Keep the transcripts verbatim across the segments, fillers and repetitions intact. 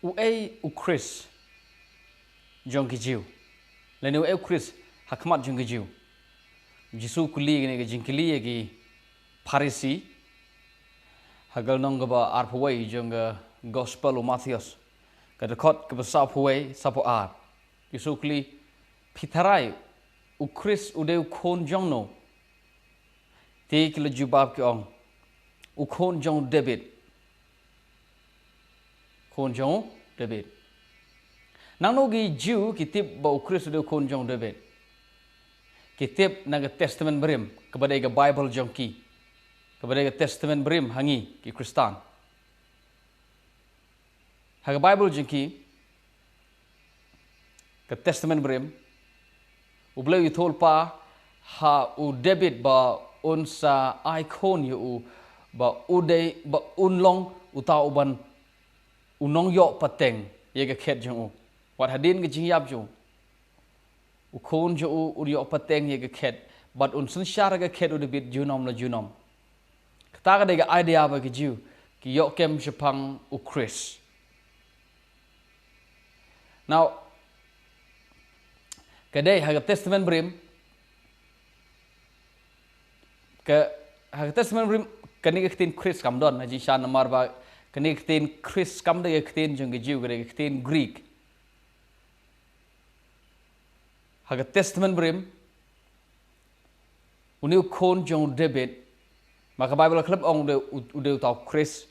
Uei u Khrist jong ki Jiw? Lane uei u Khrist ha khmat jong ki Jiw? U Jisu u kylli kane ka jingkylli ïa ki Pharisi ha ka lynnong kaba arphew wei jong ka Gospel u Mathaios, ka dkhot kaba saphew wei, saphew ar. U Jisu u kylli, phi tharai u Khrist u dei u khun jong no? Te ki la jubab ki ong, u khun jong u Dabid. Khun jong u Dabid. Nangno ki Jiw ki tip ba u Khrist u dei u khun jong u Dabid? Ki tip na ka Testament Barim, kaba dei ka Baibl jong ki, kaba dei ka Testament Barim ha ngi ki Khristan. Ha ka Baibl jong ki, ka Testament Barim, U Blei u ïathuh lypa ha u Dabid ba un sa ai khun ïa u, ba u dei, ba un long uta uban, u nongïoh pateng ïa ka khet jong u. Wat hadien ka jingïap jong u, u khun jong u un ïoh pateng ïa ka khet, bad un synshar ïa ka khet u Dabid junom la junom. Kata ka dei ka idea ba ki Jiw ki ïoh kem shaphang u Khrist. Now, ka dei ha ka Testament Barim, ka, ha ka Testament Barim, kane ka ktien Khrist kam don ha jingshisha, namar ba kane ka ktien Khrist kam dei ka ktien jong ki Jiw, ka dei ka ktien Greek. Ha ka Testament Barim, une u khun jong u Dabid, ma ka Baibl ka khlem ong u dei, u, u dei uta u Khrist.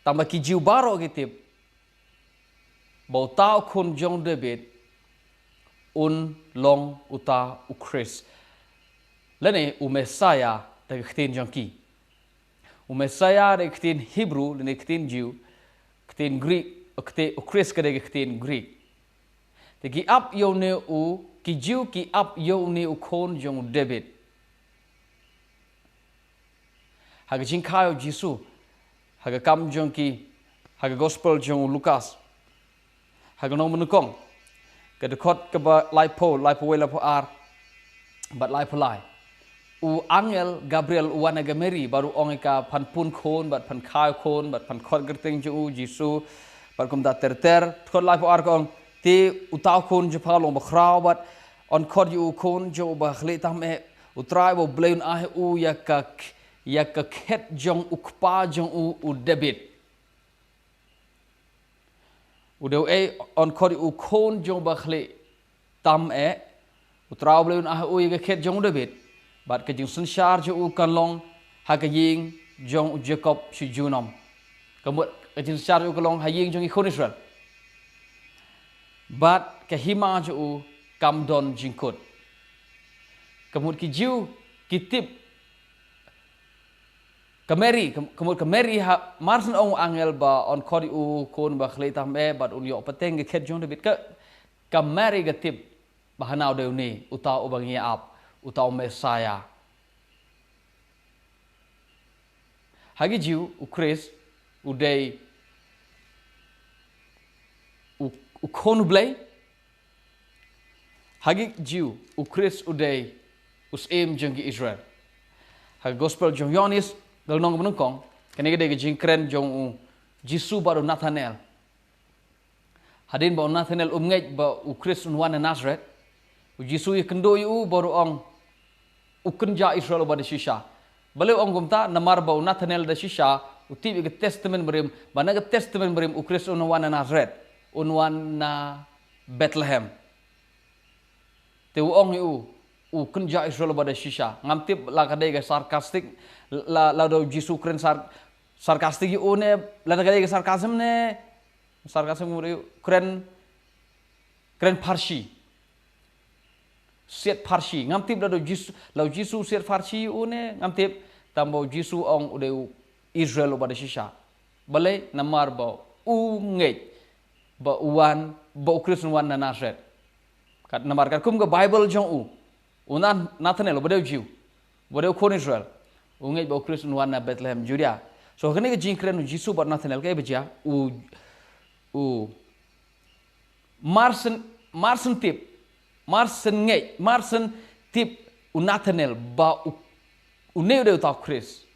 Tangba ki Jiw baroh ki tip ba uta u khun jong u Dabid un long uta u Khrist, lane u Messiah da ka ktien jong ki. U Messiah da ka ktien Hebrew lane ktien Jiw, ktien Greek, ktien, u Khrist ka dei ka ktien Greek. Te ki ap ïa une u, ki Jiw ki ap ïa une u khun jong u Dabid. Ha ka jingkha ïa u Jisu, ha ka kam jong ki, ha ka Gospel jong u Lukas, ha ka lynnong banyngkong, ka dkhot kaba laiphew, laiphew wei, laiphew ar bad laiphew lai. U angel Gabriel u wan ha ka Mary bad u ong ïa ka phan pun khun bad phan kha ïa u khun bad phan khot kyrteng jong u Jisu bad kumta ter ter. Dkhot laiphew ar ka ong, te uta u khun jong pha u long bakhraw bad yn khot ïa u khun jong u bakhlieh tam eh, U Trai uba U Blei un ai ha u ïa ka, ïa ka khet jong u kpa jong u, u Dabid. U dei uei? Yn khot ïa u khun jong u bakhlieh tam eh, U Trai U Blei un ai ha u ïa ka khet jong u Dabid, bad ka jingsynshar jong u kan long ha ka ïing jong u Jakob sha junom. Ka mut ka jingsynshar jong u kan long ha ïing jong ki khun Israel. Bad ka hima jong u kam don jingkut. Ka mut ki Jiw ki tip, ka Mary, ka, ka mut ka Mary ha, mar shen ong u angel ba yn khot ïa u khun bakhlieh tam eh bad un ïoh pateng ka khet jong u Dabid, ka, ka Mary ka tip ba hana u dei une uta uba ngi ap, uta u Messiah. Ha ki Jiw u Khrist u dei u, u khun u Blei. Ha ki Jiw u Khrist u dei u syiem jong ki Israel. Ha ka Gospel jong u Ïoannis, ka lynnong banyngkong, kane ka dei ka jingkren jong u Jisu bad u Nathanael. Hadien ba u Nathanael um ngeit ba u Khrist un wan na Nasareth, u Jisu u ïakynduh ïa u bad u ong, u kynjah Israel uba da shisha. Balei u ong kumta? Namar ba u Nathanael da shisha u tip ïa ka Testament Barim, ba na ka Testament Barim u Khrist un wan na Nasareth, un wan na Bethlehem. Te u ong ïa u, u kynjah Israel uba da shisha. Ngam tip la ka dei ka sarcastic, la, la da u Jisu kren sar-, sarcastic ïa u ne, la ka dei ka sarcasm ne, sarcasm, kren, kren pharshi. Siat pharshi. Ngam tip la da u Jisu, la u Jisu siat pharshi ïa u ne, ngam tip, tangba u Jisu u ong u dei u Israel uba da shisha. Balei? Namar ba u ngeit ba u wan, ba u Khrist un wan na Nasareth. Kat, namar katkum ka Baibl jong u, u Na-, Nathanael uba dei u Jiw, uba dei u khun Israel, u ngeit ba u Khrist un wan na Bethlehem, Judea. So kane ka jingkren u Jisu bad Nathanael kaei ba jia? U, u mar shen, mar shen tip, mar shen ngeit, mar shen tip u Nathanael ba u, une u dei uta u Khrist.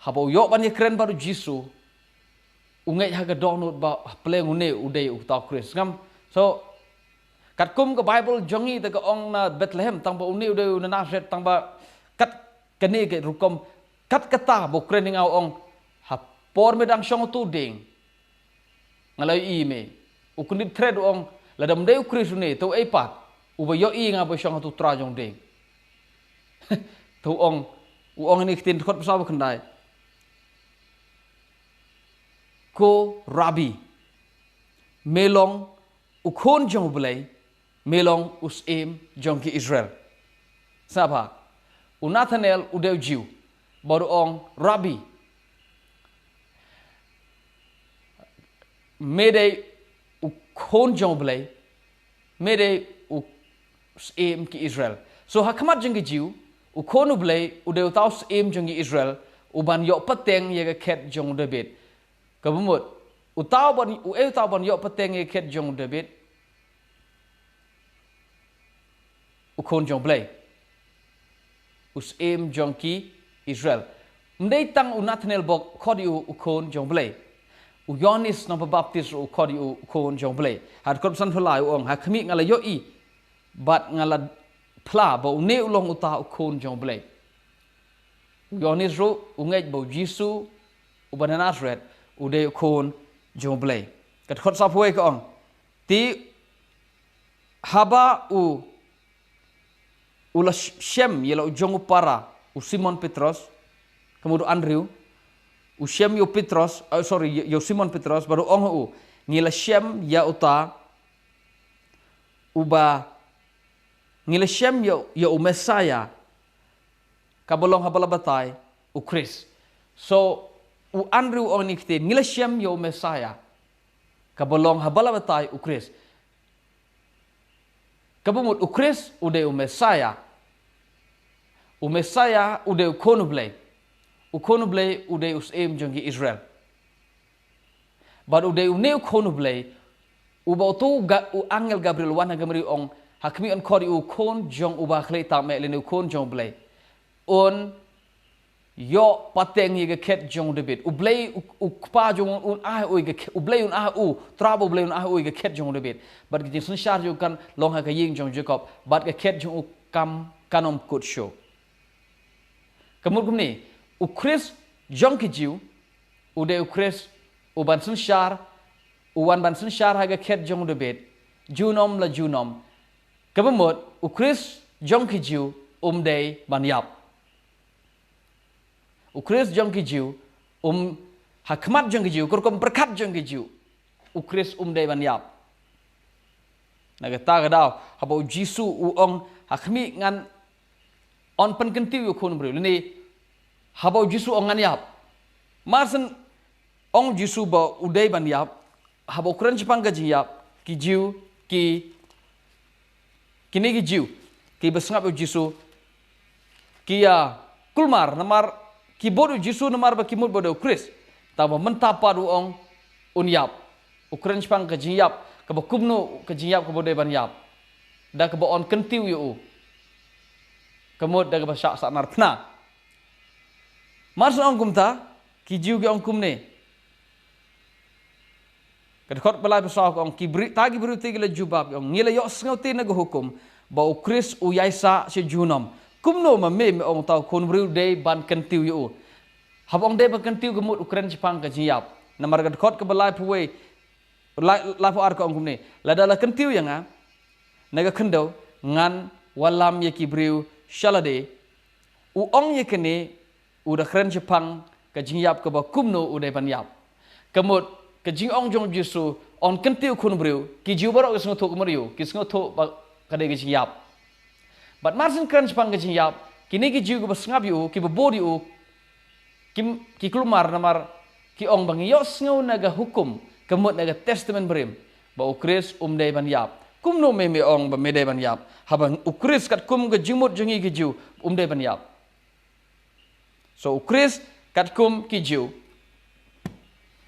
Haba u ïoh ban ïakren bad u Jisu, u ngeit ha ka dohnud ba ha pleng une u dei uta u Khrist. Ngam, so, katkum ka Baibl jong ngi te ka ong na Bethlehem, tang ba une u dei u na Nazareth, tang ba kat kane ka rukom, kat kata ba u kren ïa nga u ong, ha por me dang shong utu u dieng, nga la ïohi me. U kyndit thret u ong, lada ym dei u Khrist une, te u ei pat uba ïohi nga ba shong ha utu u tra jong u dieng. Te u ong, u ong ine i ktien, dkhot ba saw ba khyndai. Ko Rabbi, me long u Khun jong U Blei, me long u Syiem jong ki Israel. Sngap bha, u Nathanael u dei u Jiw, bad u ong, Rabbi, me dei u Khun jong U Blei, me dei u Syiem ki Israel. So ha khmat jong ki Jiw, u Khun U Blei u dei uta u Syiem jong ki Israel, uban ïoh pateng ïa ka khet jong u David. Kaba mut, uta uban, uei uta uban ïoh pateng ïa ka khet jong u David? U Khun jong U Blei, u Syiem jong ki Israel. Ym dei tang u Nathanael ba u khot ïa u u Khun jong U Blei. U Ïoannis Nongpynbaptis ruh u khot ïa u u Khun jong U Blei. Ha dkhot ba san phew lai u ong, ha khmih nga la ïohi bad nga la phla ba une u long uta u Khun jong U Blei. U Ïoannis ruh u ngeit ba u Jisu uba na Nazareth u dei u Khun jong U Blei. Ka dkhot saw phew wei ka ong, te haba u, u la sh-, shem ïa la u jong u para, u Simon Petros, ka mut u Andrew, u shem ïa u Petros, oh, sorry, ïa, ïa u Simon Petros, bad u ong ha u, ngi la shem ïa uta uba, ngi la shem ïa, ïa u Messaïah, kaba long ha ba la batai u Khrist. So, u Andrew u ong ine i ktien, ngi la shem ïa u Messaïah, kaba long ha ba la batai u Khrist. Kaba mut u Khrist u dei u Messaïah. U Messaïah u dei u Khun U Blei. U Khun U Blei u dei u Syiem jong ki Israel. Bad u dei une u Khun U Blei, uba utu Ga-, u angel Gabriel u wan ha ka mri u ong, ha khmih un khot ïa u Khun jong uba khlei tam eh, lane u Khun jong U Blei. Un ïoh pateng ïa ka khet jong u David. U Blei u, u kpa jong u un ai ha u ïa ka khet, u Blei un ai ha u, Trai ba U Blei un ai ha u ïa ka khet jong u David. Bad ka jingsynshar jong u kan long ha ka ïing jong u Jakob. Bad ka khet jong u kam, kan ym kut shuh. Ka mut kumne, u Khrist jong ki Jiw, u dei u Khrist uban synshar, u wan ban synshar ha ka khet jong u David, junom la junom. Kaba mut, u Khrist jong ki Jiw um dei ban ïap. U Khrist jong ki Jiw, um, ha khmat jong ki Jiw, ka rukom pyrkhat jong ki Jiw, u Khrist um dei ban ïap. Na kata ka daw, haba u Jisu u ong, ha khmih ngan yn pynkyntiew ïa u Khun briew, lane haba u Jisu u ong ngan ïap. Mar shen ong u Jisu ba u dei ban ïap, haba u kren shaphang ka jingïap, ki Jiw, ki, kine ki Jiw kiba sngap ïa u Jisu ki ïa kulmar, namar ki bud ïa u Jisu namar ba ki mut ba u dei u Khrist. Tangba mynta pat u ong un ïap. U kren shaphang ka jingïap, kaba kumno ka jingïap kaba u dei ban ïap. Da kaba yn kyntiew ïa u. Ka mut da kaba shah sahnarphna. Mar shen ong kumta, ki Jiw ki ong kumne. Ka dkhot ba lai phew saw ka ong, ki briew, ta ki briew te ki la jubab ki ong, ngi la ïohsngew te na ka hukum ba u Khrist u ïaisah sha junom. Kumno ma me me ong uta u Khun briew dei ban kyntiew ïa u? Haba ong dei ban kyntiew ka mut u kren shaphang ka jingïap. Namar ka dkhot kaba lai phew wei, lai, lai phew ar ka ong kumne. Lada la kyntiew ïa nga na ka khyndew, ngan wallam ïa ki briew sha lade. U ong ïa kane, u da kren shaphang ka jingïap kaba kumno u dei ban ïap. Ka mut, ka jingong jong u Jisu, yn kyntiew u Khun briew, ki Jiw baroh ki sngewthuh kumno ïa u, ki sngewthuh ba ka dei ka jingïap. Bad mar shen kren shaphang ka jingïap, kine ki Jiw kiba sngap ïa u, kiba bud ïa u, ki, ki kulmar namar ki ong ba ngi ïohsngew na ka hukum, ka mut na ka Testament Barim, ba u Khrist um dei ban ïap. Kumno me me ong ba me dei ban ïap? Haba u Khrist katkum ka jingmut jong ngi ki Jiw, um dei ban ïap. So u Khrist katkum ki Jiw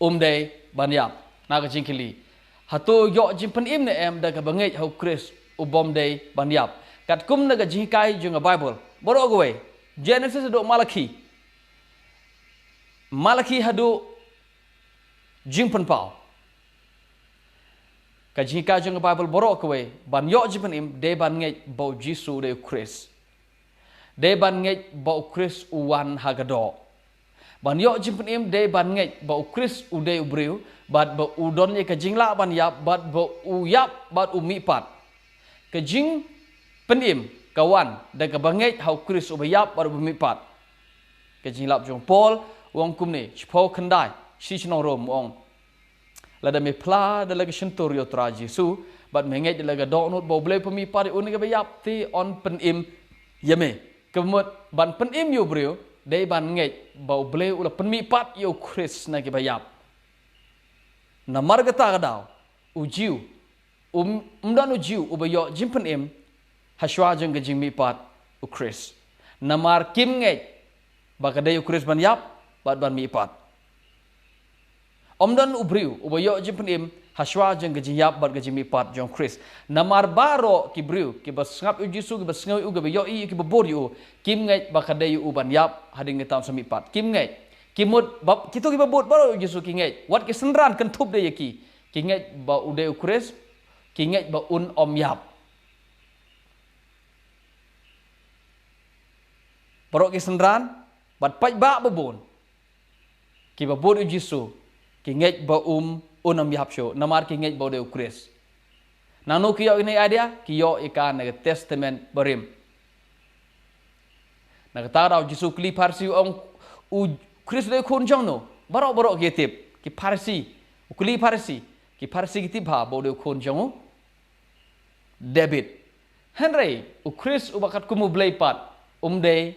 um dei ban ïap. Na ka jingkylli, hato ïoh jingpynim ne em da kaba ngeit ha u Khrist u bym dei ban ïap? Katkum na ka jinghikai jong ka Baibl baroh kawei, Genesis haduh Malaki, Malaki haduh Jingpynpaw. Ka jinghikai jong ka Baibl baroh kawei, ban ïoh jingpynim dei ban ngeit ba u Jisu u dei u Khrist. Dei ban ngeit ba u Khrist u wan ha ka doh. Ban ïoh jingpynim dei ban ngeit ba u Khrist u dei u briew, bad ba u don ïa ka jinglah ban ïap, bad ba u ïap bad u mihpat. Ka jingpynim ka wan da kaba ngeit ha u Khrist uba ïap bad uba mihpat. Ka jinglap jong u Paul u ong kumne, shiphew khyndai, shi shnong Rom u ong: Lada me phla da la ka shyntur ïa u Trai Jisu, bad me ngeit da la ka dohnud ba U Blei u pynmihpat ïa une uba ïap, te yn pynim ïa me. Ka mut ban pynim ïa u briew dei ban ngeit ba U Blei u la pynmihpat ïa u Khrist na kiba ïap. Namar kata ka daw, u Jiw, um, um don u Jiw uba ïoh jingpynim ha shuwa jong ka jingmihpat u Khrist. Namar kim ngeit ba ka dei u Khrist ban ïap bad ban mihpat. Um don u briew uba ïoh jingpynim ha shuwa jong ka jingïap bad ka jingmihpat jong u Khrist. Namar baroh ki briew kiba sngap ïa u Jisu, kiba sngew ïa u, kiba ïohi ïa u, kiba bud ïa u, kim ngeit ba ka dei ïa u ban ïap hadien kata un sa mihpat. Kim ngeit. Ki mut ba kito kiba bud baroh ïa u Jisu ki ngeit. Wat ki synran kynthup de ïa ki. Ki ngeit ba u dei u Khrist, ki ngeit ba un ym ïap. Baroh ki synran bad paidbah babun kiba bud ïa u Jisu ki ngeit ba um, un ym ïap shuh, namar ki ngeit ba u dei u Khrist. Nangno ki ïoh ïa kane ka idea? Ki ïoh ïa ka na ka Testament Barim. Na kata ka daw u Jisu u kylli Pharisi u ong, u Khrist u dei u khun jong no? Baroh baroh ki tip, ki Pharisi, u kylli Pharisi, ki Pharisi ki tip bha ba u dei u khun jong u David. Hynrei u Khrist uba katkum U Blei pat um dei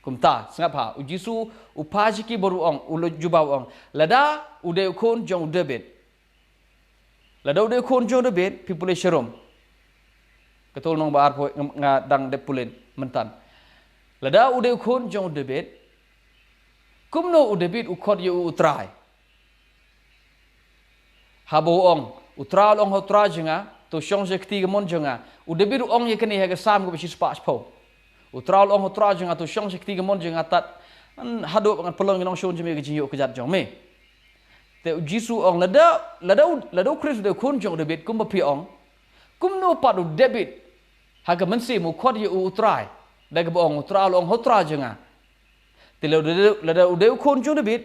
kumta. Sngap bha, u Jisu u phai sha ki bad u ong, u la jubab u ong, lada u dei u khun jong u David, lada u dei u khun jong u David, phi pule sharum. Kato ka lynnong ba arphew nga dang dep pule mynta. Lada u dei u khun jong u David, kumno u David u khot ïa u u Trai? Haba u ong, u Trai u la ong ha u Trai jong nga, to shong sha kti kamon jong nga. U David u ong ïa kane ha ka Salm kaba shispah shiphew. U Trai u la ong ha u Trai jong nga, to shong sha kti kamon jong nga tad haduh ba ngan pynlong ïa nongshun jong me ha ka jingïoh kjat jong me. Te u Jisu u ong, lada, lada u, lada u Khrist u dei u khun jong u David kumba phi ong, kumno pat u David ha ka mynsiem u khot ïa u u Trai, da kaba ong u Trai u la ong ha u Trai jong nga? Te lada, lada u dei u khun jong u David,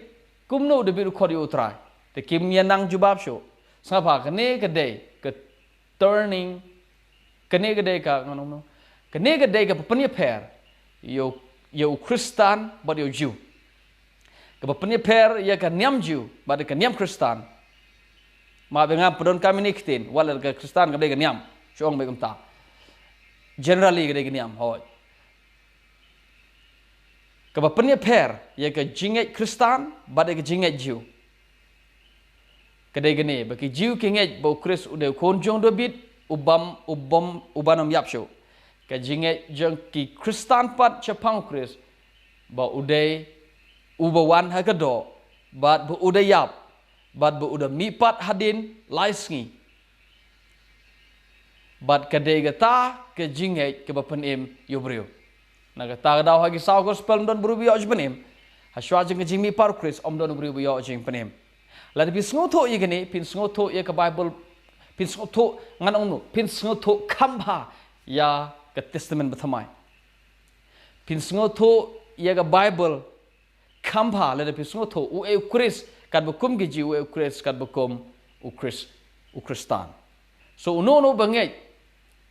kumno u David u khot ïa u u Trai? Te kim ïa nang jubab shuh. Sngap bha, kane ka dei ka turning, kane ka dei ka, ngan ong kumno, kane ka dei kaba pynïapher ïa u, ïa u Khristan bad ïa u Jiw. Kaba pynïapher ïa ka niam Jiw bad ka niam Khristan. Map ïa nga, pyndonkam ïa kine ki ktien, wat la ka Khristan ka dei ka niam, shu ong beit kumta. Generally ka dei ka niam, hooid. Kaba pynïapher ïa ka jingngeit Khristan bad ïa ka jingngeit Jiw ka dei kane, ba ki Jiw ki ngeit ba u Khrist u dei u khun jong u David, u bym, u bym, u ban ym ïap shuh. Ka jingngeit jong ki Khristan pat shaphang u Khrist, ba u dei uba wan ha ka doh, bad ba u da ïap, bad ba u da mihpat hadien lai sngi. Bad ka dei kata ka jingngeit kaba pynim ïa u briew. Na kata ka daw ha ki saw gospel ym don briew ba ïoh jingpynim. Ha shuwa jong ka jingmihpat u Khrist ym don u briew ba ïoh jingpynim. Lada phi sngewthuh ïa kane, phin sngewthuh ïa ka Baibl, phin sngewthuh, ngan ong kumno, phin sngewthuh kham bha ïa ka Testament Bathymmai. Phin sngewthuh ïa ka Baibl kham bha lada phi sngewthuh, uei u Khrist katba kum ki Jiw, uei u Khrist katba kum u Khrist, u Khristan. So uno uno ba ngeit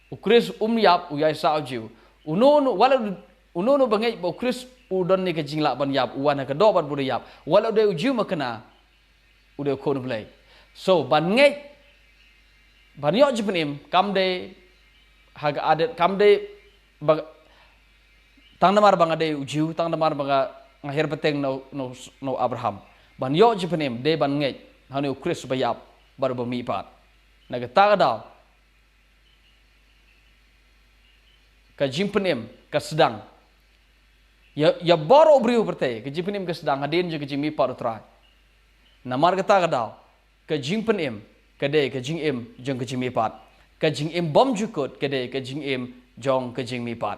u Khrist um ïap, u ïaisah u Jiw. Uno uno, wat la, uno uno ba ngeit ba u Khrist u don ïa ka jinglah ban ïap, u wan ha ka doh bad ba u da ïap, wat la u dei u Jiw ma kane, u dei u khun u Blei. So ban ngeit, ban ïoh jingpynim kam dei ha ka adat, kam dei ba, tang namar ba nga dei u Jiw, tang namar ba nga, nga hiar pateng na u, na u, na u Abraham. Ban ïoh jingpynim dei ban ngeit ha une u Khrist uba ïap bad uba mihpat. Na kata ka daw ka jingpynim ka sdang ïa, ïa baroh u briew pyrthei, ka jingpynim ka sdang hadien jong ka jingmihpat u Trai. Namar kata ka daw ka jingpynim ka dei ka jingim jong ka jingmihpat. Ka jingim bymjukut ka dei ka jingim jong ka jingmihpat.